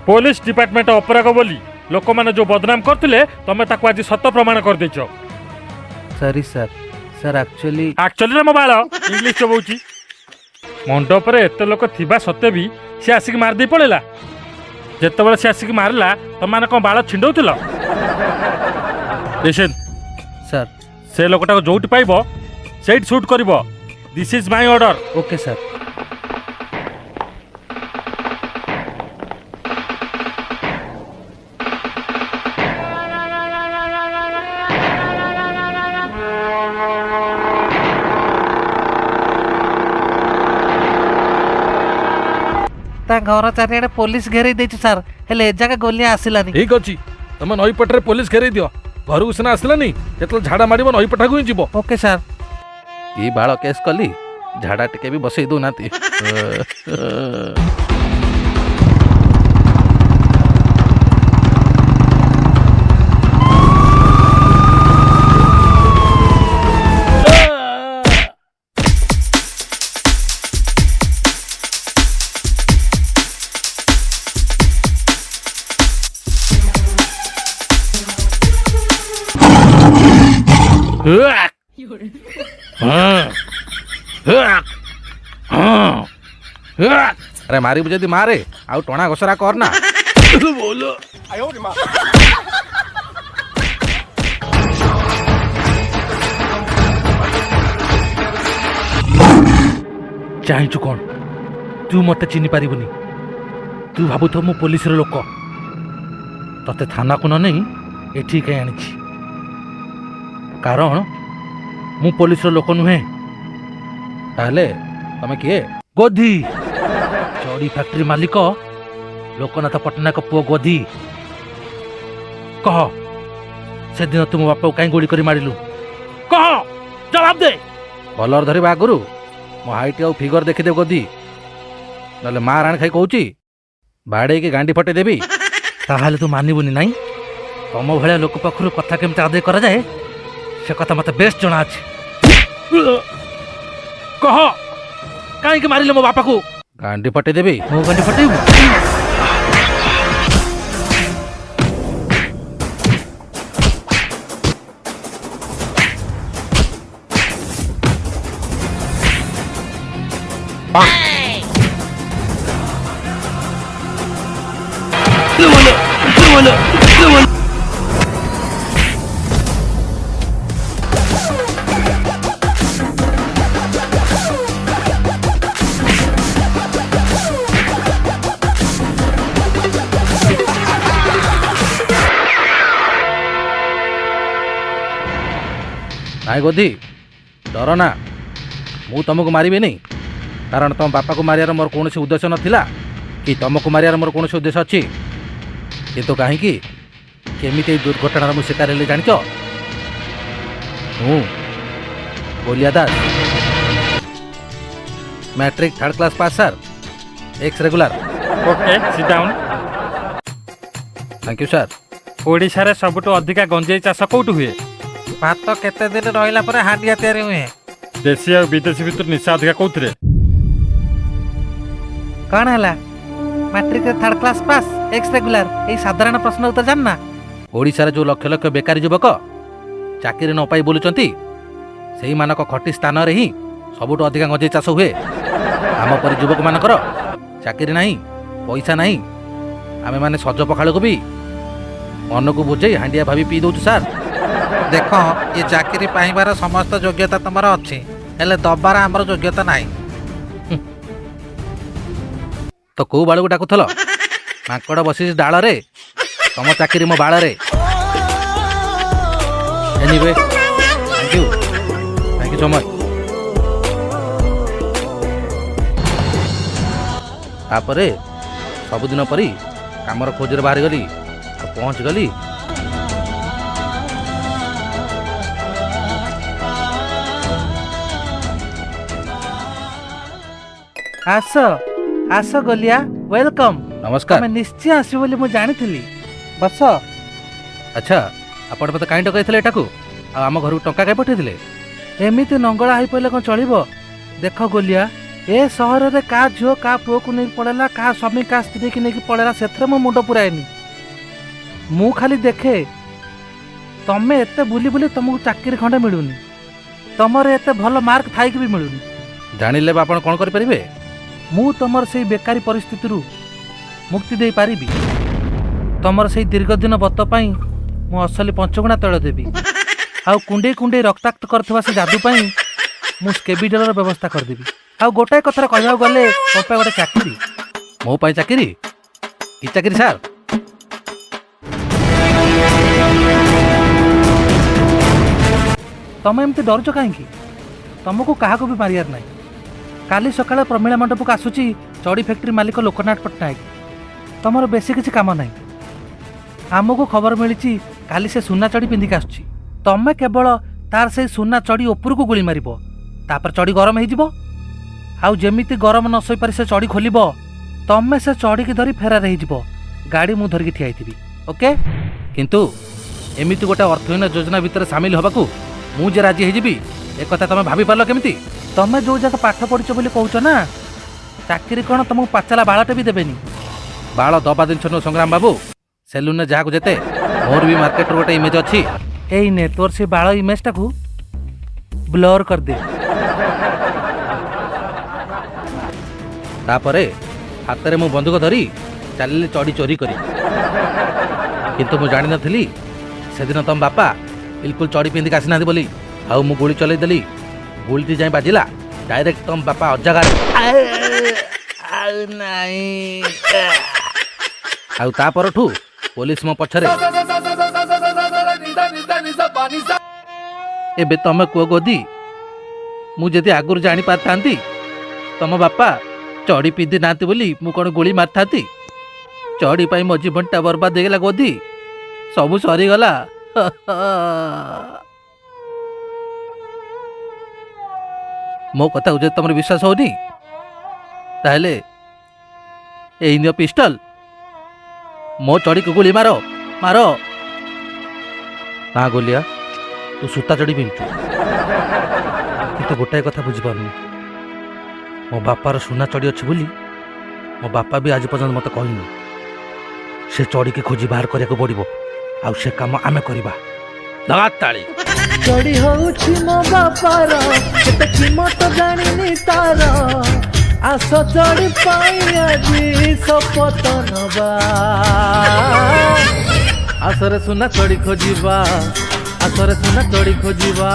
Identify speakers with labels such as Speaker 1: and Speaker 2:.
Speaker 1: Police department ଅପରାଗ ବୋଲି ଲୋକମାନେ ଯୋଉ ବଦନାମ କରୁଥିଲେ, ତମେ ତାକୁ ଆଜି ସତ ପ୍ରମାଣ କରିଦେଇଛ।
Speaker 2: Sorry sir. ସାର୍, ଆକ୍ଚୁଆଲି
Speaker 1: ଆକ୍ଚୁଆଲିରେ ମୋ ବାଳ ଇଂଲିଶ ଚୋବଉଛି। ମଣ୍ଡପରେ ଏତେ ଲୋକ ଥିବା ସତ୍ତ୍ୱେ ବି ସେ ଆସିକି ମାରିଦେଇ ପଳେଇଲା। ଯେତେବେଳେ ସେ ଆସିକି ମାରିଲା, ତମମାନେ କ'ଣ ବାଳ ଛିଣ୍ଡଉଥିଲ? ଲିସନ୍।
Speaker 2: ସାର୍।
Speaker 1: ସେ ଲୋକଟାକୁ ଯୋଉଠି ପାଇବ ସେଇଠି ସୁଟ୍ କରିବ। This is my order.
Speaker 2: Okay sir. ତା ଘର ଚାରିଆଡ଼େ ପୋଲିସ ଘେରେଇ ଦେଇଛି ସାର୍, ହେଲେ ଏଯାକେ ଗୋଲିଆ ଆସିଲାନି।
Speaker 3: ଠିକ ଅଛି, ତମେ ନଈ ପଟରେ ପୋଲିସ ଘେରେଇ ଦିଅ। ଘରକୁ ସିନା ଆସିଲାନି, ଯେତେବେଳେ ଝାଡ଼ା ମାରିବ ନଈ ପଠାକୁ ହିଁ ଯିବ।
Speaker 2: Okay sir. କି ବାଳ କେସ୍ କଲି, ଝାଡ଼ା ଟିକେ ବି ବସେଇ ଦଉନାହାନ୍ତି।
Speaker 3: ଆରେ ମାରିବୁ ଯଦି ମାରେ, ଆଉ ଟଣା ଘୋଷରା କର ନା।
Speaker 2: ଚାହିଁଛୁ କ'ଣ? ତୁ ମୋତେ ଚିହ୍ନି ପାରିବୁନି। ତୁ ଭାବୁଥିବୁ ମୁଁ ପୋଲିସର ଲୋକ। ତତେ ଥାନାକୁ ନ ନେଇ ଏଠିକି କାହିଁ ଆଣିଛି? କାରଣ ମୁଁ ପୋଲିସର ଲୋକ ନୁହେଁ।
Speaker 3: ତାହେଲେ ତମେ କିଏ?
Speaker 2: ଗୋଧି, ଚଡ଼ି ଫ୍ୟାକ୍ଟ୍ରି ମାଲିକ ଲୋକନାଥ ପଟ୍ଟନାୟକ ପୁଅ ଗୋଧି। କହ, ସେଦିନ ତୁ ମୋ ବାପାକୁ କାହିଁ ଗୁଳି କରି ମାରିଲୁ? କହ, ଜବାବ ଦେ।
Speaker 3: କଲର ଧରିବା ଆଗରୁ ମୋ ହାଇଟ୍ ଆଉ ଫିଗର ଦେଖିଦେବ ଗଦି, ନହେଲେ ମା ରାଣ ଖାଇ କହୁଛି, ବାଡ଼େଇକି ଗାଣ୍ଡି ଫଟେଇ ଦେବି।
Speaker 2: ତାହେଲେ ତୁ ମାନିବୁନି ନାଇଁ? ତମ ଭଳିଆ ଲୋକ ପାଖରୁ କଥା କେମିତି ଆଦାୟ କରାଯାଏ, ସେ କଥା ମତେ ବେଶ ଜଣା ଅଛି। କହ, କାହିଁକି ମାରିଲେ ମୋ ବାପାକୁ?
Speaker 3: ଗାଣ୍ଡି ଫଟେଇ ଦେବି।
Speaker 2: ମୋ ଗାଣ୍ଡି ଫଟେଇବୁ?
Speaker 3: ନାଇଁ ଗୋଧି, ଡର ନା, ମୁଁ ତମକୁ ମାରିବିନି। କାରଣ ତମ ବାପାକୁ ମାରିବାର ମୋର କୌଣସି ଉଦ୍ଦେଶ୍ୟ ନଥିଲା କି ତମକୁ ମାରିବାର ମୋର କୌଣସି ଉଦ୍ଦେଶ୍ୟ ଅଛି। କିନ୍ତୁ କାହିଁକି, କେମିତି ଏଇ ଦୁର୍ଘଟଣାର ମୁଁ ଶିକାର ହେଲି ଜାଣିଛ? ମୁଁ Golia Das, matric third class pass sir, ex regular.
Speaker 1: Okay, sit down.
Speaker 3: Thank you sir.
Speaker 1: ଓଡ଼ିଶାରେ ସବୁଠୁ ଅଧିକା ଗଞ୍ଜେଇ ଚାଷ କୋଉଠି ହୁଏ?
Speaker 2: ଭାତ କେତେ ଦିନ ରହିଲା ପରେ ହାଣ୍ଡିଆ ତିଆରି ହୁଏ?
Speaker 1: ଦେଶୀ ଆଉ ବିଦେଶୀ ଭିତରୁ ନିଶା ଅଧିକା କୋଉଥିରେ?
Speaker 2: କ'ଣ ହେଲା? ମାଟ୍ରିକରେ third class pass, ex regular, ଏଇ ସାଧାରଣ ପ୍ରଶ୍ନ ଉତ୍ତର ଜାଣିନା?
Speaker 3: ଓଡ଼ିଶାରେ ଯେଉଁ ଲକ୍ଷ ଲକ୍ଷ ବେକାରୀ ଯୁବକ ଚାକିରି ନ ପାଇ ବୁଲୁଛନ୍ତି, ସେଇମାନଙ୍କ ଖଟି ସ୍ଥାନରେ ହିଁ ସବୁଠୁ ଅଧିକା ଗଞ୍ଜେଇ ଚାଷ ହୁଏ। ଆମ ପରି ଯୁବକମାନଙ୍କର ଚାକିରି ନାହିଁ, ପଇସା ନାହିଁ, ଆମେମାନେ ସଜ ପଖାଳକୁ ବି ମନକୁ ବୁଝେଇ ହାଣ୍ଡିଆ ଭାବି ପିଇ ଦେଉଛୁ ସାର୍।
Speaker 2: ଦେଖ, ଏ ଚାକିରି ପାଇବାର ସମସ୍ତ ଯୋଗ୍ୟତା ତମର ଅଛି, ହେଲେ ଦବାର ଆମର ଯୋଗ୍ୟତା ନାହିଁ।
Speaker 3: ତ କୋଉ ବାଳକୁ ଡାକୁଥିଲ? ମାଙ୍କଡ଼ ବସିଛି ଡାଳରେ, ତମ ଚାକିରି ମୋ ବାଳରେ। Anyway, thank you, thank you so much. ତାପରେ ସବୁଦିନ ପରି କାମର ଖୋଜରେ ବାହାରିଗଲି ଆଉ ପହଞ୍ଚିଗଲି।
Speaker 2: ଆସ ଆସ ଗୋଲିଆ, welcome.
Speaker 3: ନମସ୍କାର।
Speaker 2: ତମେ ନିଶ୍ଚୟ ଆସିବ ବୋଲି ମୁଁ ଜାଣିଥିଲି। ବସ।
Speaker 3: ଆଚ୍ଛା, ଆପଣ ମୋତେ କାହିଁ ଡକାଇଥିଲେ ଏଠାକୁ, ଆଉ ଆମ ଘରକୁ ଟଙ୍କା କାହିଁ ପଠେଇଥିଲେ?
Speaker 2: ଏମିତି ନଙ୍ଗଳା ହେଇପଡ଼ିଲେ କ'ଣ ଚଳିବ? ଦେଖ ଗୋଲିଆ, ଏ ସହରରେ କାହା ଝିଅ କାହା ପୁଅକୁ ନେଇକି ପଳେଇଲା, କାହା ସ୍ୱାମୀ କାହା ସ୍ତ୍ରୀକି ନେଇକି ପଳେଇଲା, ସେଥିରେ ମୋ ମୁଣ୍ଡ ପୁରାଏନି। ମୁଁ ଖାଲି ଦେଖେ ତମେ ଏତେ ବୁଲି ବୁଲି ତମକୁ ଚାକିରି ଖଣ୍ଡେ ମିଳୁନି, ତମର ଏତେ ଭଲ ମାର୍କ ଥାଇକି ବି ମିଳୁନି।
Speaker 3: ଜାଣିଲେ ବା ଆପଣ କ'ଣ କରିପାରିବେ?
Speaker 2: ମୁଁ ତମର ସେଇ ବେକାରୀ ପରିସ୍ଥିତିରୁ ମୁକ୍ତି ଦେଇପାରିବି। ତମର ସେଇ ଦୀର୍ଘଦିନ ବତ ପାଇଁ ମୁଁ ଅସଲି ପଞ୍ଚଗୁଣା ତୈଳ ଦେବି, ଆଉ କୁଣ୍ଡେଇ କୁଣ୍ଡେଇ ରକ୍ତାକ୍ତ କରିଥିବା ସେ ଯାଦୁ ପାଇଁ ମୁଁ ସ୍କେବିଡଲର ବ୍ୟବସ୍ଥା କରିଦେବି। ଆଉ ଗୋଟାଏ କଥାରେ କହିବାକୁ ଗଲେ ତୋ ପାଇଁ ଗୋଟେ ଚାକିରି।
Speaker 3: ମୋ ପାଇଁ ଚାକିରି? କି ଚାକିରି ସାର୍?
Speaker 2: ତମେ ଏମିତି ଡରୁଛ କାହିଁକି? ତମକୁ କାହାକୁ ବି ମାରିବାର ନାହିଁ। କାଲି ସକାଳେ ପ୍ରମିଳା ମଣ୍ଡପକୁ ଆସୁଛି ଚଡ଼ି ଫ୍ୟାକ୍ଟ୍ରି ମାଲିକ ଲୋକନାଥ ପଟ୍ଟନାୟକ। ତମର ବେଶୀ କିଛି କାମ ନାହିଁ। ଆମକୁ ଖବର ମିଳିଛି କାଲି ସେ ସୁନା ଚଡ଼ି ପିନ୍ଧିକି ଆସୁଛି। ତମେ କେବଳ ତାର ସେଇ ସୁନା ଚଡ଼ି ଉପରକୁ ଗୁଳି ମାରିବ, ତାପରେ ଚଡ଼ି ଗରମ ହେଇଯିବ। ଆଉ ଯେମିତି ଗରମ ନ ସହିପାରି ସେ ଚଡ଼ି ଖୋଲିବ, ତମେ ସେ ଚଡ଼ିକି ଧରି ଫେରାର ହେଇଯିବ। ଗାଡ଼ି ମୁଁ ଧରିକି ଠିଆ ହେଇଥିବି। ଓକେ?
Speaker 3: କିନ୍ତୁ ଏମିତି ଗୋଟେ ଅର୍ଥହୀନ ଯୋଜନା ଭିତରେ ସାମିଲ ହେବାକୁ ମୁଁ ଯେ ରାଜି ହେଇଯିବି, ଏକଥା ତମେ ଭାବିପାରିଲ କେମିତି?
Speaker 2: ତମେ ଯୋଉ ଯାକ ପାଠ ପଢ଼ିଛ ବୋଲି କହୁଛ ନା, ଚାକିରି କ'ଣ ତମକୁ ପାଚଲା ବାଳଟେ ବି ଦେବେନି।
Speaker 3: ବାଳ ଦବା ଜିନିଷ ନୁହଁ ସଂଗ୍ରାମ ବାବୁ। ସେଲୁନରେ ଯାହାକୁ ଯେତେ, ମୋର ବି ମାର୍କେଟର ଗୋଟେ ଇମେଜ୍ ଅଛି।
Speaker 2: ଏଇ ନେ ତୋର ସେ ବାଳ ଇମେଜଟାକୁ ବ୍ଲର୍ କରିଦେ।
Speaker 3: ତାପରେ ହାତରେ ମୁଁ ବନ୍ଧୁକ ଧରି ଚାଲିଲି ଚଡ଼ି ଚୋରି କରି। କିନ୍ତୁ ମୁଁ ଜାଣିନଥିଲି ସେଦିନ ତମ ବାପା ବିଲକୁଲ ଚଡ଼ି ପିନ୍ଧିକି ଆସିନାହାନ୍ତି ବୋଲି। ଆଉ ମୁଁ ଗୁଳି ଚଲେଇ ଦେଲି। ଗୁଳିଟି ଯାଇ ବାଜିଲା ଡାଇରେକ୍ଟ ତମ ବାପା ଅଜାଗାରେ। ଆଉ ନାଇଁ। ଆଉ ତା ପରଠୁ ପୋଲିସ ମୋ ପଛରେ। ଏବେ ତମେ କୁହ ଗୋଦି, ମୁଁ ଯଦି ଆଗରୁ ଜାଣିପାରିଥାନ୍ତି ତମ ବାପା ଚଡ଼ି ପିନ୍ଧି ନାହାନ୍ତି ବୋଲି, ମୁଁ କ'ଣ ଗୁଳି ମାରିଥାନ୍ତି? ଚଡ଼ି ପାଇଁ ମୋ ଜୀବନଟା ବର୍ବାଦ ହେଇଗଲା ଗୋଦି, ସବୁ ସରିଗଲା। ମୋ କଥାକୁ ଯଦି ତମର ବିଶ୍ୱାସ ହଉନି, ତାହେଲେ ଏଇ ନିଅ ପିଷ୍ଟଲ, ମୋ ଚଡ଼ିକୁ ଗୁଳି ମାର ମାର।
Speaker 2: ନା ଗୋଲିଆ, ତୁ ସୂତା ଚଡ଼ି ପିନ୍ଧୁଛୁ, କିନ୍ତୁ ଗୋଟାଏ କଥା ବୁଝିପାରୁନି, ମୋ ବାପାର ସୁନା ଚଡ଼ି ଅଛି ବୋଲି ମୋ ବାପା ବି ଆଜି ପର୍ଯ୍ୟନ୍ତ ମୋତେ କହିନି। ସେ ଚଡ଼ିକି ଖୋଜି ବାହାର କରିବାକୁ ପଡ଼ିବ, ଆଉ ସେ କାମ ଆମେ କରିବା।
Speaker 3: ଲଗା ତାଳି।
Speaker 4: ଚଡ଼ି ହଉଛି ମୋ ବାପାର, କେତେ କିମତ ଜାଣିନି ତାର। ଆସ ଚଡ଼ି ପାଇଁ ଆଜି ଶପଥ ନବା, ଆସରେ ସୁନା ଚଡ଼ି ଖୋଜିବା, ଆସରେ ସୁନା ଚଡ଼ି ଖୋଜିବା।